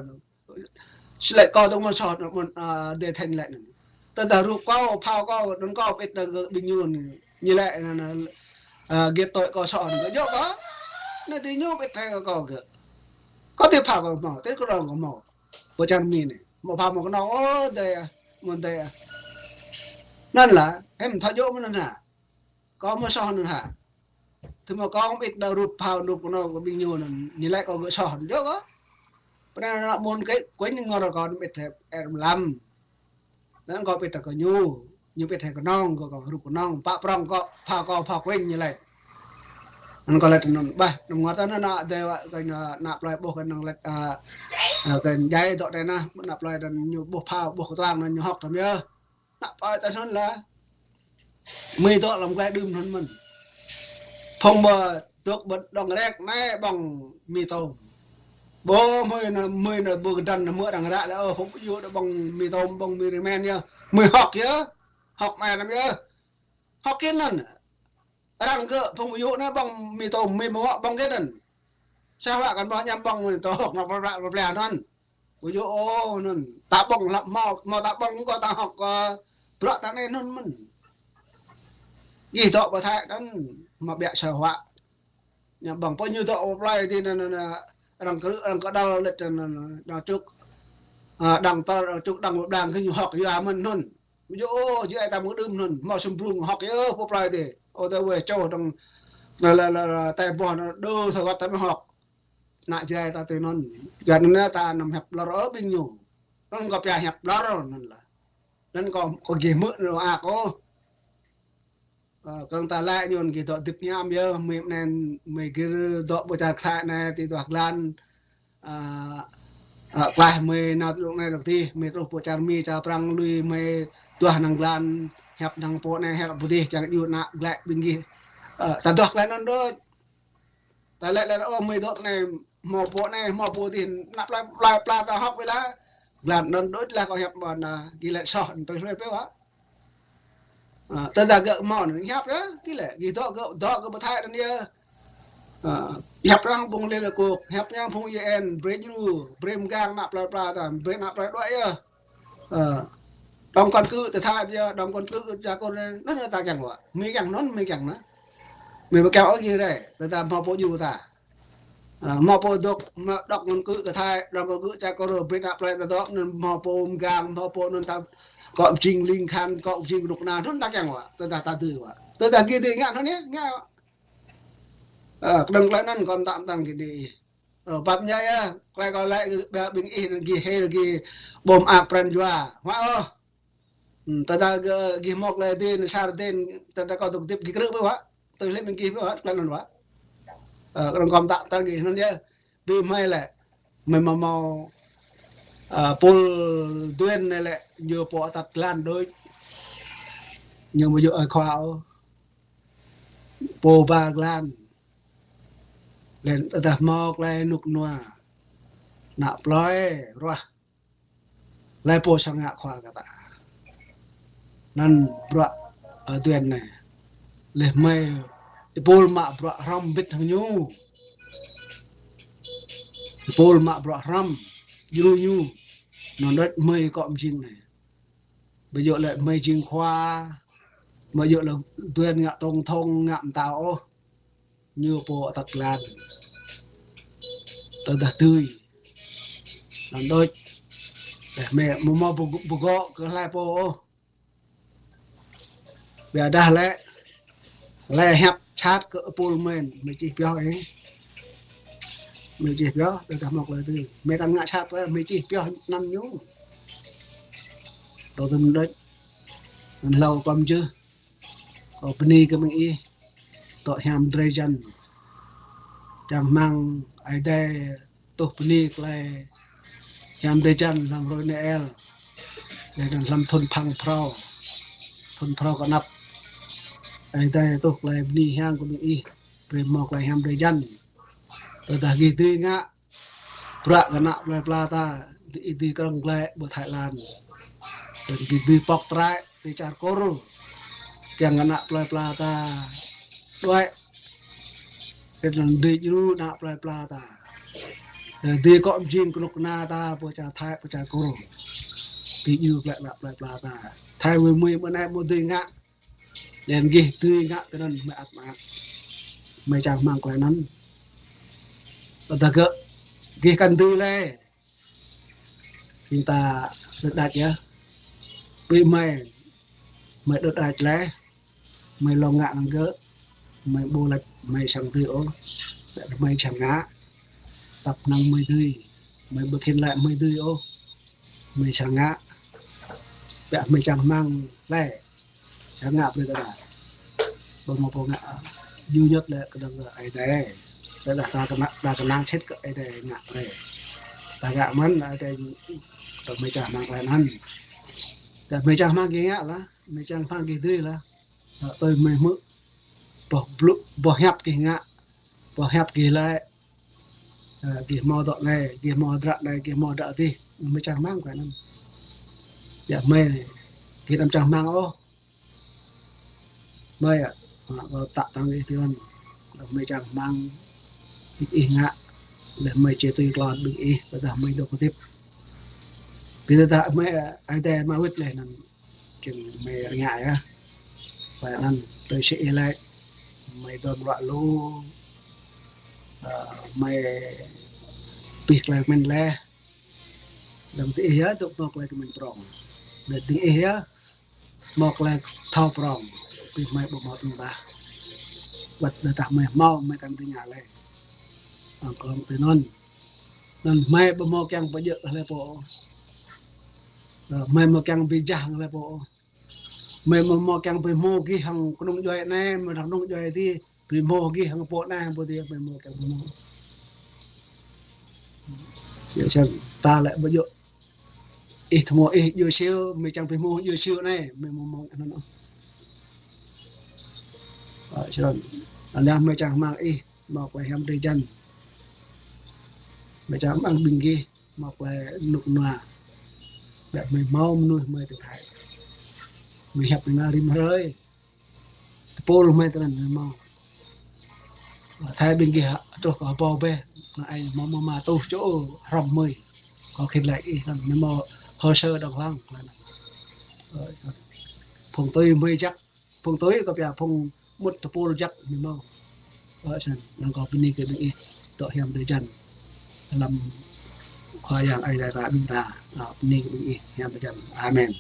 Snăn lĕ kâo dôk mâo soh, mâo, a, dê thêñ lĕ anăn. Tơdah rup kâo, phao kâo, anăn kâo pĭt anăn kơ ƀing ñu anăn. Ñu lĕ anăn, a, gĭt tui kâo soh anăn. Djŏ kâo. Anăn diñu pĭt thêñ kơ kâo gơ̆. Kâo ti phao kâo mâo, ti knŏng kâo mâo. Pơ čar Mi anei. Mâo phao mâo knŏng, ơ, dê, mâo dê. Anăn lah, hĕ mthâo djŏ mơ̆n anăn hă. Kâo mâo soh anăn hă. Tơdah mâo kâo ƀĭt đa rup phao rup knŏng kơ ƀing ñu anăn. Ñu lĕ kâo gơ̆ soh anăn djŏ kâo. Pơnăn anăn mơ̆n kơ, kơ ñu ngor kâo anăn pĭt thêñ er mlam. Anăn kâo pĭt thêñ kơ ñu, ñu pĭt thêñ knŏng kơ kâo, rup knŏng, pă prŏng kâo, phao kâo, phao kuêñ ñu lĕ. Anăn kâo lĕ anăn ƀah, anăn ngor ta anăn anăn dê wă kơ ñu anăn plei ƀuh kơ anăn lĕ, a, a, kơ jai dŏ tơ anăn, anăn plei anăn ñu ƀuh phao, ƀuh ktuang anăn ñu hŏk tăm yơh. Anăn plei ta anăn lah. Mi dŏ hlăm klei đưm anăn mơ̆n. Phung ƀu dôk ƀơ̆ng rek anei ƀơ̆ng mi tôm. Ƀu hmưi anăn, hmưi anăn ƀu kdăn anăn hmư̆ arăng ră leh, ơ, phung ƀu djŏ đa ƀơ̆ng mi tôm, ƀơ̆ng mi rơmen yơh. Hmưi hŏk yơh. Hŏk mă anăn yơh. Hŏk kĭn anăn. Arăng gơ̆ phung ƀu djŏ anăn ƀơ̆ng mi tôm, mi mâo ƀơ̆ng kĭn anăn. Sa wă kăn mâo ñăm ƀơ̆ng mi tôm, hŏk mă plei, plei, plei anăn. Ƀu djŏ ôh anăn. Ta ƀơ̆ng hlăp mâo, mâo ta ƀơ̆ng kơ ta hŏk kơ bruă ta anei anăn mơ̆n. Jih dŏ ƀơ Thái anăn, mâo ƀiă sa wă. Ñu ƀơ̆ng pô ñu dŏ ƀơ plei ti anăn, anăn, anăn, arăng kơ, arăng kơ dal lĕ anăn, anăn, anăn, čŭk, a, đang tar, arăng čŭk đang blang kơ ñu hŏk yua mơ̆n anăn. Ƀu djŏ ôh, jih ai ta mơ̆ng đưm anăn, mâo sum brung hŏk yơh pơ plei ti. Ơ, ta wê čô dơ̆ng, la, la, la, la, ta boh anăn, đơ sa wăt ta mơ̆ng hŏk. Anăn jih ai ta ti anăn. Jih anăn ta năm hiăp ƀlŏr ơ ƀing ñu. Anăn kâo pia hiăp ƀlŏr anăn lah. Anăn kâo, kâo gih hmư̆ anăn ak ôh. Ơ, kơ ta lĕ ñu anăn gih dŏ hdĭp hiam yơh, hmei anăn, hmei gĭr dŏ ƀơ čar Thái anei, ti duah glan. A, a, klaih hmei nao ti dlông anei dlông dih, hmei truh pơ čar Mi, čar Prăng lui hmei duah năng glan, hiăp năng pô anei, hiăp pô dih, čiăng djru anăn glaĭ ƀing gih. Ơ, ta duah klei anăn đuč. Ta lĕ lĕ, ơ, hmei dŏ ti anei, mâo pô anei, mâo pô dih, anăn plei, plei, plei ta hŏk wĭt lah. Glan anăn đuč lah kâo hiăp ƀuh anăn, gih lĕ soh, anăn tui hlue pô wă. A, tơdah gơ̆ mâo anăn hiăp yơh, gih lĕ, gih dŏ gơ̆, dŏ gơ̆ ƀơ Thái anăn yơh. A, hiăp arăng phung Liên Hợp Quốc, hiăp arăng phung U N, brei djru, brei mgang anăn plei plei ta, brei anăn plei đuĕ yơh. A, đóng căn cứ ti Thái yơh, đóng căn cứ ti čar Kur anăn, anăn ta kiăng wă. Hmei kiăng anăn, hmei kiăng anăn. Hmei ƀu kiăng ôh gih rei, tơdah mâo pô djru ta. A, mâo pô dôk, mâo đŏk ngăn kư̆ kơ Thái, đŏk ngăn kư̆ čar Kur, brei anăn plei ta dôk, anăn mâo pô mgang, mâo pô anăn ta kŏ mjing ling kahan, kŏ mjing knŭk kna, anăn ta kiăng wă, tơdah ta dưi wă. Tơdah gih dưi ngă anăn yơh, ngă wă. A, knŏng klei anăn kâo mtă mtăn kơ diih. Ơ, pap mñai yơh, klei kâo lač kơ ƀing ih anăn gih hil gih ƀuh mơak pran jua. Wă ôh. Hmm, tơdah gih, gih mâo klei dih, anăn sar dih, tơdah kâo dôk hdĭp gih krư̆ pô wă. Tui hlĭm gih pô wă, klei anăn wă. Ơ, knŏng kâo mtă mtăn kơ diih anăn yơh. Bi hmei lĕ, hmei mâo mâo, ơ, pôl Duen anei lĕ, ñu pô atăt glan đuč. Ñu mâo yua ơi khua ôh. Pô ba glan. Leh anăn tơdah mâo klei nuk nua. Anăn plei ruah. Leh pô srăng ngă khua kơ ta. Anăn bruă, ơ, Duen anei. Leh hmei êpul mă bruă hrăm mbĭt hŏng ñu. Êpul mă bruă hrăm, djru ñu. Anăn đuč hmei kŏ mjing anei. Ƀu djŏ lĕ hmei jing khua, ƀu djŏ lĕ Duen ngă tổng thống ngă mtao ôh. Ñu pô atăt glan. Tơdah dưi. Anăn đuč. Leh hmei mâo mâo bơ-, bơgŏ kơ hlei pô ôh. Ƀiădah lĕ, lĕ hiăp čhat kơ êpul mĭn, hmei čih pioh ih. Hmei čih pioh, tơdah mâo klei dưi. Hmei kăn ngă čhat lĕ, hmei čih pioh anăn ñu. Tơ tŭm đuč. Anăn hlâo kâo mjưh. Kâo bni kơ ƀing ih. Dŏ hiam drei jăn. Čiăng hmăng Aê Diê tuh bni klei hiam drei jăn hlăm hruê Noel. Leh anăn hlăm thŭn phăng phrâo. Thŭn phrâo kơ anăp. Aê Diê tuh klei bni hiam kơ ƀing ih. Brei mâo klei hiam drei jăn. Tơdah gih dưi ngă bruă kơ anăn plei pla ta, ih dưi krơ̆ng glaĭ ƀơ Thái Lan. Leh anăn gih dưi pŏk trại ti čar Kur. Kiăng kơ anăn plei pla ta đuĕ. Leh anăn dưi djru anăn plei pla ta. Ơ, dưi kŏ mjing knŭk kna ta, pô čar Thái, pô čar Kur. Ti djŭ plĕ plă plĕ plă ta. Thái wĭ mui mơ̆ anei mâo dưi ngă. Leh anăn gih dưi ngă tinăn hmei ăt mă. Hmei čang hmăng klei anăn. Tơdah gơ̆, gih kăn dưi leh. Ƀing ta đuĕ đač yơh. Bi hmei, hmei đuĕ đač leh. Hmei lŏ ngă năng gơ̆. Hmei ƀuh lač hmei srăng dưi ôh. Hmei srăng ngă. Tăp năng hmei dưi. Hmei ƀu khĭn lač hmei dưi ôh. Hmei srăng ngă. Ƀiă hmei čang hmăng leh. Srăng ngă brei ta. Ƀu mâo pô ngă. Ñu ñăt leh kơ dơ̆ng Aê Diê. Tơdah ta knang, ta knang sĭt kơ Aê Diê ngă brei. Ta ngă mơ̆n Aê Diê ñu, ta hmei čang hmăng klei anăn. Ta hmei čang hmăng gih ngă lah, hmei čang hmăng gih dưi lah. Tơdah hmei hmư̆. Boh blŭ, boh hiăp gih ngă. Boh hiăp gih lač. Ơ, gih mâo dŏ anei, gih mâo hdră anei, gih mâo hdră dih. Hmei čang hmăng klei anăn. Ƀiă hmei, gih đăm čang hmăng ôh. Hmei, ơ, kâo tă tăng ih tinăn. Hmei čang hmăng, ih, ih ngă. Leh hmei čiăng tui klă ƀing ih, tơdah hmei dôk hdĭp. Bi tơdah hmei, ơ, Aê Diê mă wĭt leh anăn. Čiăng hmei ngă yơh. Klei anăn, tui si ih lač, hmei dơ̆ng ruă lu, ơ, hmei pih klei mĭn leh. Dơ̆ng diih yơh, dôk mâo klei mĭn prŏng. Dơ̆ng diih yơh, mâo klei thâo prŏng. Bi hmei ƀu mâo tŭng tah. Wăt tơdah hmei mâo, hmei kăn dưi ngă leh. Ơ, kơ tinăn. Anăn hmei ƀu mâo kiăng bi djŏ hlei pô. Ơ, hmei mâo kiăng bi jah hlei pô. Hmei mâo, mâo kiăng bi hmô gih hŏng knŭng djuê anei, mâo knŭng djuê dih, bi hmô gih hŏng pô anei, hŏng pô dih, hmei mâo kiăng bi hmô. Yơh, snăn, ta lĕ ƀu djŏ. Ih thâo mâo ih djuê siu, hmei čiăng bi hmô djuê siu anei, hmei mâo mâo anăn ôh. Ơ, snăn, anăn hmei čang hmăng ih, mâo klei hiam drei jăn. Hmei čang hmăng ƀing gih, mâo klei nuk nua. Ƀiă hmei mâo mnuih hmei ti Thái. Hmei hiăp nua rĭm hrơi. Tơpul hmei tinăn hmei mâo. Thái ƀing gih truh kơ hbâo bĕ. Nao ai mâo mâo ma tuh čô hrăm hmei. Kâo khĭn lač ih anăn hmei mâo hồ sơ đàng hoàng. Ơ, phung tui hmei jăk. Phung tui kâo pia phung mŭt tơpul jăk hmei mâo. Ơ, snăn, năng kâo bơni kơ ƀing ih, dôk hiam drei jăn. Hlăm Khua Yang Aê Diê ta ƀing ta, ơ, bơni kơ ƀing ih, hiam drei jăn. Amen.